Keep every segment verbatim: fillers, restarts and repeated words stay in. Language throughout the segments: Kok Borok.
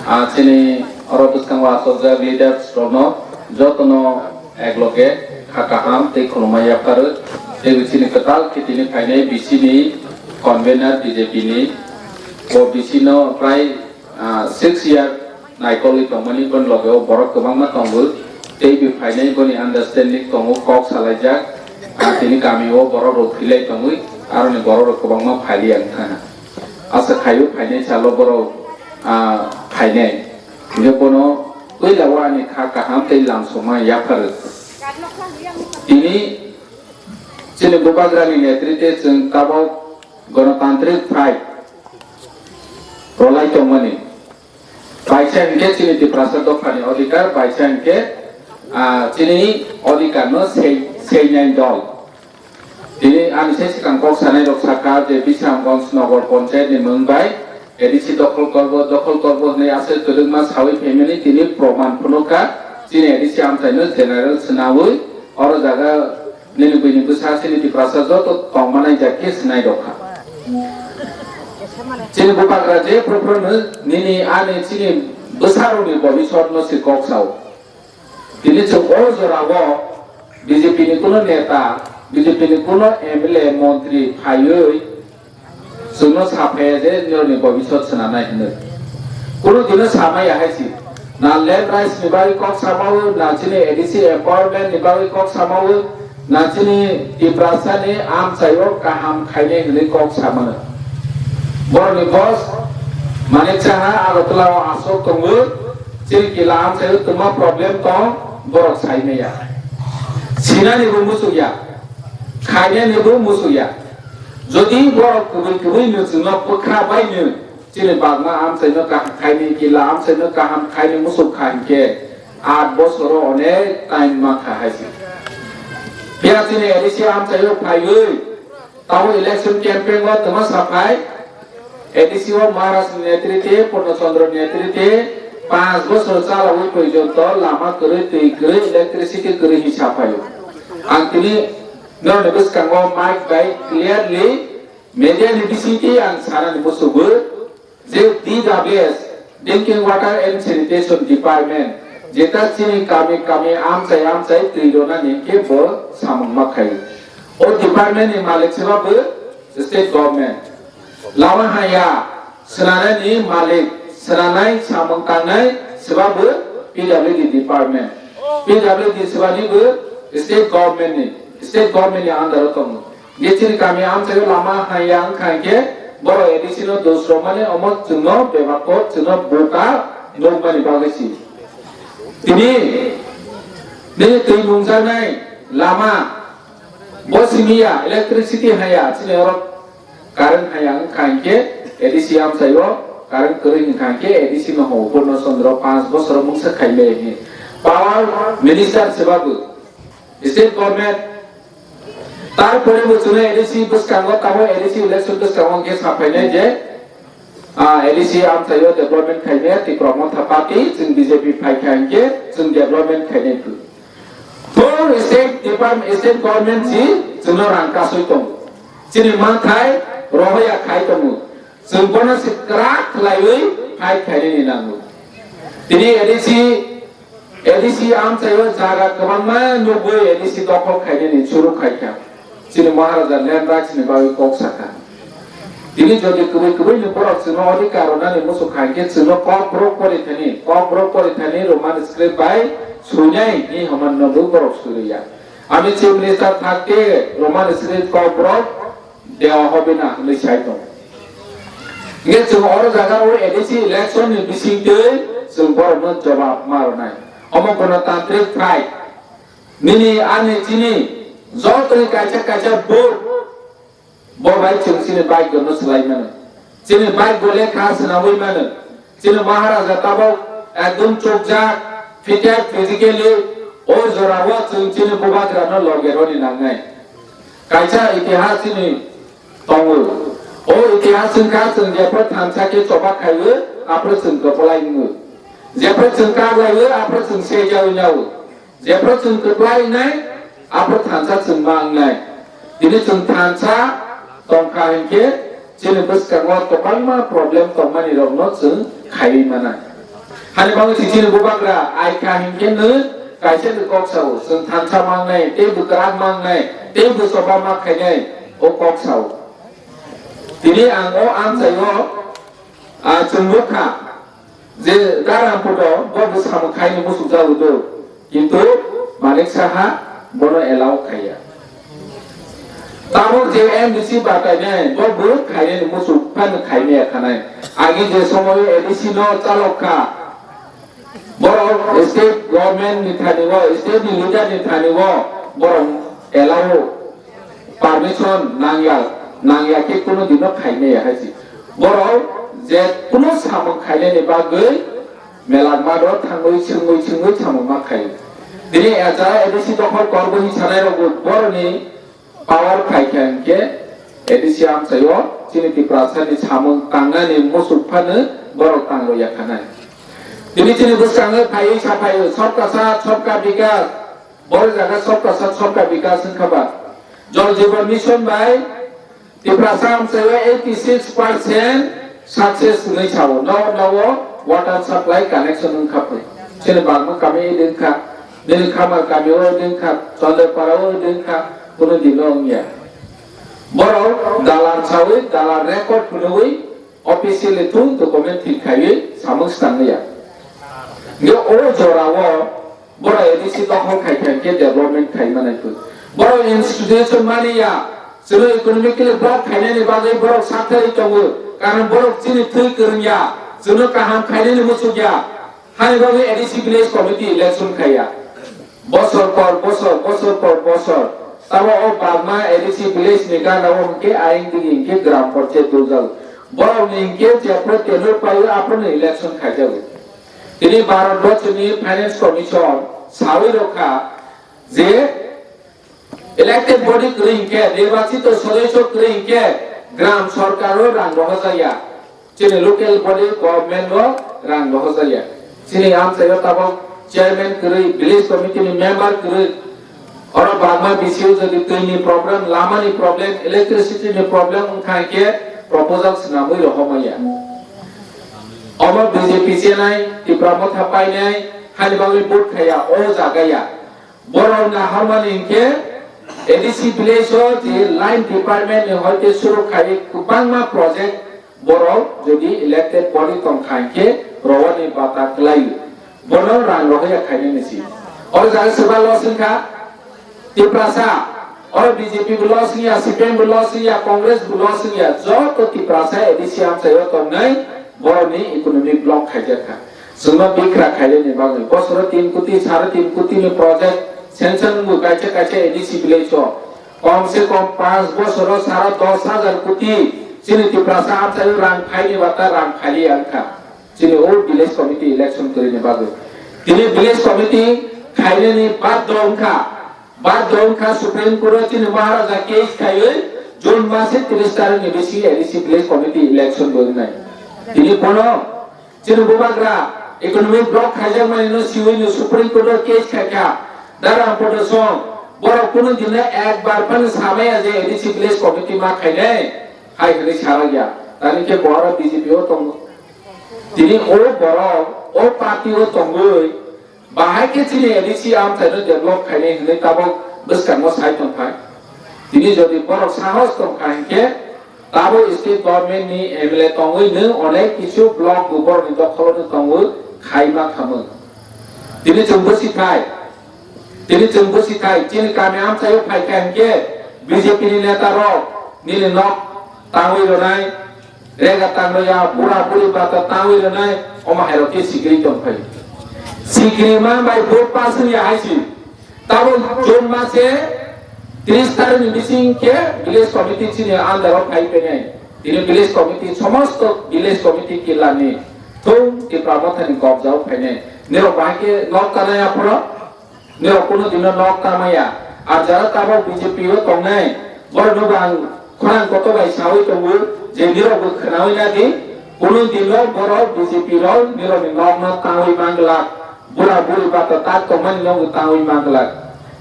Ah, chini oro bwskango achukjak leaders rokno jotono ekloge kha kaham tei khulumma yapharwi. Tei chini kwtal khe tini phainai B C ni convener B J P ni, bo B C no prai, ah, six year naikolwi tongmani, boni loge o borok kwbangma tongo. Tei bo phainai boni understanding tongo, kok salaijak. Ah, tini kami o borok rok thwilai tongwi, aroni borok rok kwbangma phailiya wngkha. Asa khaio phainai salo borok, ah, phainai. Hingke bono puila o ani kha kaham tei lamsokma yapharwi. Tini chini bubagrani netrite chwng tabok gonotantrik fight rwlai tongmani. Baisa hingke chini Tiprasa dophani odhikar, baisa hingke, ah, chini odhikarno sei-, seinai dol. Tini ani se swkang kok sanai rok sakha je Bisramganj Nagar Panchayat ni mung bai A D C dokhol korbo, dokhol korbo hwnwi aswk kwdwkma sawi phaimani tini proman phunukha. Chini A D C amchaino general swnawi oro jaga nini buini bwsa chini Tiprasa joto tongma naijak khe swnai rokha. Chini bubagra je phuru phuru nini ani chini bwsarokni bobisotno se kok sao. Tini chwng o jorao B J P ni kuno neta, B J P ni kuno M L A, montri phaiwi chwngno saphaya je norni bobisot swnanai hwnwi. Kuno dino samaya hai si. Na land rights ni bagwi kok samawi, na chini A D C empowerment ni bagwi kok samawi, na chini Tiprasa ni amchaio kaham khainai hwnwi kok samano. Borokni boss Manik Saha Agartala o aswk tongwi, chini kila amchaio twma problem tong, borok sai maya. Sinani bo muchuk ya, khainani bo muchuk ya. Jodi borok kubui kubui no chwngno bwkha bai no, chini bagma amchaino kaham khaini, kila amchaino kaham khaini muchuk kha hinkhe, aat bosoro onek time ma kha hai se. Phiya chini A D C amchaio phaiwi, tamo election campaign o twma saphai, A D C o Maharaj ni netrite, Purno Chandra ni netrite, panch bosor chalawi porjonto lama kwrwi, twi kwrwi, electricity kwrwi hinwi saphaio. Ang tini norokni bwskango mic bai clearly media ni bisingtwi ang sanani muchungo je D W S, Drinking Water and Sanitation Department, jeta chini kami kami amchai amchai twi ronani khe bo samung ma khaio. O department ni malik seba bo state government. Lama haya swnanani malik, swnanai samung tangnai seba bo P W D department. P W D sebani bo state government ni, state government ni under o tongo. Nini chini kami amchaio lama haya wngkha hinkhe borok A D C no dos romani omo chwngno bebak kok chwngno bota nukmani bagwi si. Tini nini twi nungjaknai lama bo simi ya, electricity haya chini oro current haya wngkha hinkhe A D C amchaio current kwrwi wngkha hinkhe A D C no ho Purno Chandra panch bosor mungsa khaimai hi. Power minister sebabu state government. Tarpore bo chwngno A D C bwskango, tamo A D C election bwskango hwnkhe saphainai je, ah, A D C amchaio development khaimaya Tipra Motha Party, chwng B J P phaikha hinkhe chwng development khainai phu. Full state department, state government si chwngno rang kasui tongo. Chini manthai rohoya khai tongo. Chwng bono se kwrak khlaiwi fight khainani nango. Tini A D C, A D C amchaio jaga kwbangma nugwi A D C dokhol khainani suru khaikha. Chini Maharaja land rights ni bagwi kok sakha. Tini jodi kwbwi kwbwi ni borok chwngno odhikar rwnani muchuk kha hinkhe chwngno Kokborok porithani, Kokborok porithani Roman script bai suinai hinwi hwnmanno bo borok suriya. Ami Chief Minister thakte Roman script Kokborok dewa hobe na hwnwi sai tongo. Hingke chwng oro jaga o A D C election ni bisingtwi chwng borokno jobab ma rwnai. Omo gonotantrik fight. Nini ani chini jotoni kaisa kaisa vote bo bai chwng chini bike no swlai mano. Chini bike bo lekha swnamwi mano. Chini Maharaja tabok ekdom chukjak, fitter physically, o jorao chwng chini bubagrano loge roni nangnai. Kaisa itihas chini tongo. O itihas wngkha chwng jephru thansa khe choba khaio, aphru chwng kwplai wngo. Jephru chwng kaglaiwi, aphru chwng sejawi nao. Jephru chwng kwplai wngnai, aphru thansa chwng ma wngnai. Tini chwng thansa tongkha hinkhe chini bwskango kwbangma problem tongmani rokno chwng khaiwi mana. Hani bagwi si chini bubagra ai kha hinkhe nw kaisa nw kok sao, chwng thansa mangnai, tei bwkrang mangnai, tei bwchoba ma khainai, o kok sao. Tini ang o amchaio, ah, chwng nukha je Dara Ampudo bo bwsamung khaini muchuk jago do, kintu Manik Saha bono allow khaiya. Tabuk je M D C batainai, bo bwrwk khainani muchuk phano khaimaya khanai. Agi je somoio A D C no chalok kha, borok state government ni thani o, state ni leader ni thani o, borok allow permission nangya, nangya khe kuno dino khaimaya hai se. Borok je kuno samung khainani bagwi melak mado thangwi swngwi swngwi samung ma khaio. Tini A D C dokhol korbo hinwi sanai rokbo boroni power phaikha hinkhe A D C amchaio chini Tiprasani samung tangnani muchuk phano borok tanglo yakhanai. Tini chini bwskango phaiwi saphaio, "Sabka Saath, Sabka Vikas." Borok jaga "Sabka Saath, Sabka Vikas" wngkha ba? Jal Jeevan Mission bai Tiprasa amchaio eighty six percent success hinwi sao. No, no, water supply connection wngkha phai. Chini Bagma kami wngkha, nini Khamar kami o wngkha, Chandapara o wngkha, kuno dino wngya. Borok dalar sawi, dalar record phunugwi, officially thung document thik khaiwi samung swtangmaya. Nge o jorao borok A D C dokhol khai khai khe development khai manai kho. Borok institution mani ya, chwng economically block khainani bagwi borok sakthari tongo. Karon borok chini thwi kwrwng ya, chwngno kaham khainani muchuk ya. Hani bagwi A D C village committee election khaiya. Bosor por bosor, bosor por bosor. Tamo o Bagma A D C village ni gana o hwnkhe ayang digi hwnkhe gram panchayat dojal. Borok ni hwnkhe jephru tenure paio aphuru election khaijago. Tini Bharat Borso ni Finance Commission sawi rokha je elected body kwrwi hwnkhe, nirbachito sodosyo kwrwi hwnkhe gram sorkar o rang rohorjaya. Chini local body government o rang rohorjaya. Chini amchaio tabok chairman kwrwi, village committee ni member kwrwi, oro Bagma B C O jodi twi ni problem, lama ni problem, electricity ni problem wngkha hinkhe proposal swnamwi rohormaya. Omo B J P chenai, Tipra Motha painai, hani bagwi vote khaiya o jagaya. Borok naharmani hinkhe A D C village o je line department ni hoite suru khai kwbangma project borok jodi elected body tongkha hinkhe rowani bata kwlai bono rang rohorya khainani si. Oro jaga swba loss wngkha Tiprasa, oro B J P bo loss wngya, C P M bo loss wngya, Congress bo loss wngya, joto Tiprasa A D C amchaio tongnai borokni economic block khaijakha. Chwngno bikra khainani bagwi bosoro tin koti, sare tin koti ni project sanction wngwi kaisa kaisa A D C village o. Kom se kom panch bosoro sara dos hajar koti chini Tiprasa amchaio rang khaini bata rang khailiya wngkha. Chini o village committee election kwrwini bagwi. Tini village committee khainani baddo wngkha. Baddo wngkha Supreme Court o chini Maharaja case khaiwi June mase tris tarikh ni bisingo A D C village committee election bo wngnai. Tini bono chini bubagra economic block khaijakmani no siwi no Supreme Court o case khaikha. Dara Ampudo song borok kunu dino ekbar phano samaya je A D C village committee ma khainai hai hwnwi sarakya. Tani khe bo oro B J P o tongo. Tini o borok o party o tongwi bahai khe chini A D C amchaino develop khainai hwnwi tabok bwskango sai tongkha. Tini jodi borok sahos tongkha hinkhe tabok state government ni M L A tongwi nwng onek kisu block bo borokni dokholo no tongwi khai ma khamung. Tini chwng bwsithai, tini chwng bwsithai chini kami amchaio phaikha hinkhe B J P ni neta rok nini nok tangwi rwnai, rega tangwi ya, bura buri bata tangwi rwnai, omo hairok khe sikiri tongphai. Sikiri man bai vote pass wngya hai si. Tabuk June mase tris tarikh ni bising khe village committee chini under o phai penai. Tini village committee, somosto village committee killa ni thung Tipra Motha ni kobja o phainai. Nirok bahai khe nok tanai aphuru. Nirok kunu dino nok tamaya. Ar jara tabok B J P o tongnai, borok no bo ang khorang kotor bai sawi tongo je nirok bo khwnawi na di, kunu dino borok B J P rok nirok ni nok no tangwi manglak, bura buri bata tak tongmani no bo tangwi manglak,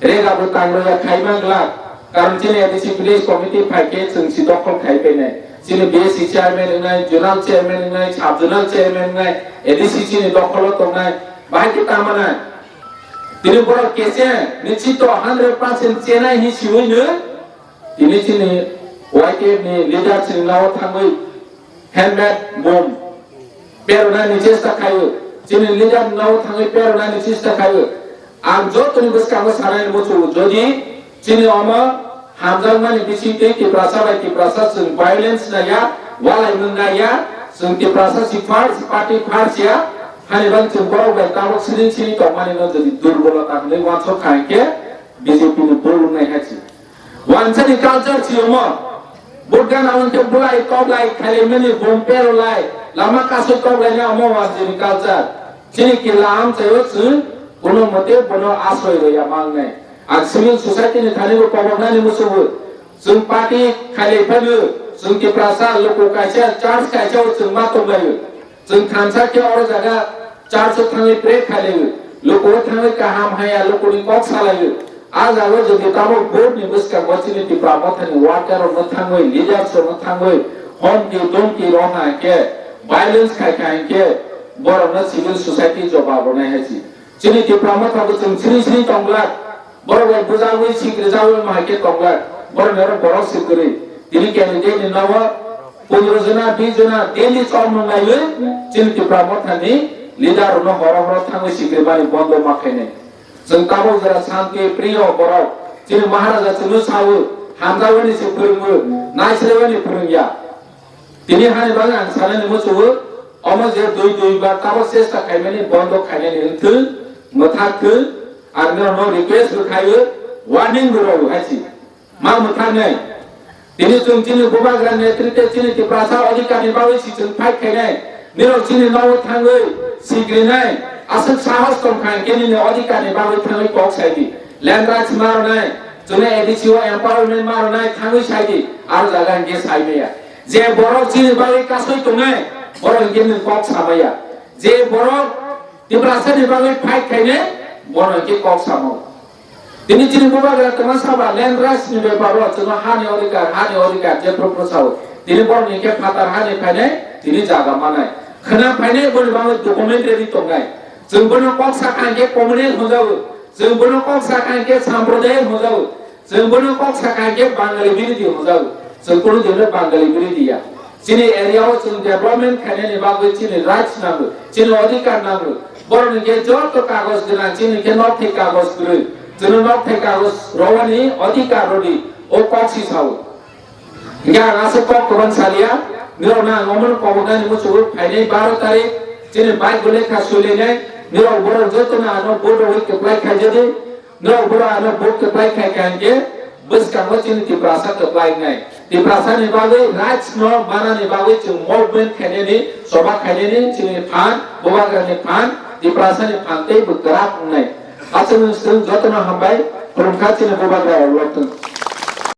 rega bo tangrwya khai manglak, karon chini A D C village committee phai khe chwng si dokhol khai penai. Chini B S C chairman wngnai, zonal chairman wngnai, sub zonal chairman wngnai, A D C chini dokholo tongnai, bahai khe tama nai. Tini borok kese nichito hundred percent chenai hi siwi no. Tini chini Y T F ni leader chini nao thangwi helmet bom perona ni chesta khayo. Chini leader nao thangwi perona ni chesta khayo. Ang jotoni bwskango sanai muchungo, jodi chini omo hamjakmani bisingtwi Tiprasa bai Tiprasa chwng violence naiya, walai mung naiya, chwng Tiprasa si first, party first ya, hani bang chwng borok bai tabuk siring siring tongmani no jodi durbolota hwnwi wansuk kha hwnkhe B J P ni bul wngnai hai si. Wansani culture si omo. Vote gana hwnkhe bulai toklai khailaimani bom perolai lama kasui toklaina omo wansani culture. Chini kila amchaio chwng kuno mote bono asroi rwya mangnai. Ang civil society ni thani bo koboknani musugo. Chwng party khailai phano chwng Tiprasa luku kaisa church kaisa o chwng ma tonglaio. Chwng thansa khe oro jaga church o thangwi pray khailai, luku o thangwi kaham haya lukuni kok salai. A jaga o jodi tabuk vote ni bwskango chini Tipra Mothani worker rokno thangwi, leaders rokno thangwi, homki domki rok hai khe, violence khai khai khe, borokno civil society jobab rwnai hai si. Chini Tipra Motha bo chwng sri sri tongla. Borok bai bujagwi sikri jagwi ma hai khe tongla. Borok ni oro borok sikri. Tini candidate ni nogo pondro jona, bis jona daily chok nung naiwi chini Tipra Mothani leader rokno horo horo thangwi sikri mani bondo ma khainai. Chwng tabuk jora shanti priyo borok chini Maharaja chwngno sawi hamjawi ni se phwrwngwi naisle bai ni phwrwngya. Tini hani bagwi ang sanani muchungo, omo je dui dui bar tabuk chesta khaimani bondo khainani wngthung, mwthak thung, ang norokno request bo khaio, warning bo rwo hai si. Ma mwthaknai. Tini chwng chini bubagra netritwe chini Tiprasa odhikar ni bagwi si chwng fight khainai. Nirok chini nogo thangwi sigrinai, aswk sahos tong kha hwnkhe nini odhikar ni bagwi thangwi kok sai di. Land rights ma rwnai, chwngno A D C o empowerment ma rwnai thangwi sai di, aro jaga hwnkhe sai maya. Je borok chini bagwi kasui tongnai, borok hwnkhe nwng kok samaya. Je borok Tiprasa ni bagwi fight khainai, bono hwnkhe kok samo. Tini chini bubagra kwma saba land rights ni bepar o chwngno hani odhikar, hani odhikar je propose sao. Tini borok ni hwnkhe phatar hani phainai, tini jaga manai. Khwna phainai boni bagwi document ready tongnai. Chwng bono kok sakha hwnkhe communal hwnjago. Chwng bono kok sakha hwnkhe sampradayik hwnjago. Chwng bono kok sakha hwnkhe Bangali birodhi hwnjago. Chwng kunu dino Bangali birodhi ya. Chini area o chwng development khainani bagwi chini rights nango, chini odhikar nango. Borok ni khe joto kagoj gwnang, chini khe nok thai kagoj kwrwi. Chwngno nok thai kagoj rwani odhikar rwdi, o kok si sao. Hingke ang aswk kok kwbang saliya, nirokno ang omono koboknani muchungo phainai baro tarik, chini bike bo lekha suilainai, nirok borok jotono ano vote rwui kwplai khaijadi, norok borok ano vote kwplai khai kha hingke bwskango chini Tiprasa kwplai wngnai. Tiprasa ni bagwi rights no manani bagwi chwng movement khainani, soba khainani chini phan, bubagra ni phan, Tiprasa ni phan tei bwkrap wngnai. Aswk chwng jotono hambai, khulumkha chini bubagra rok tong.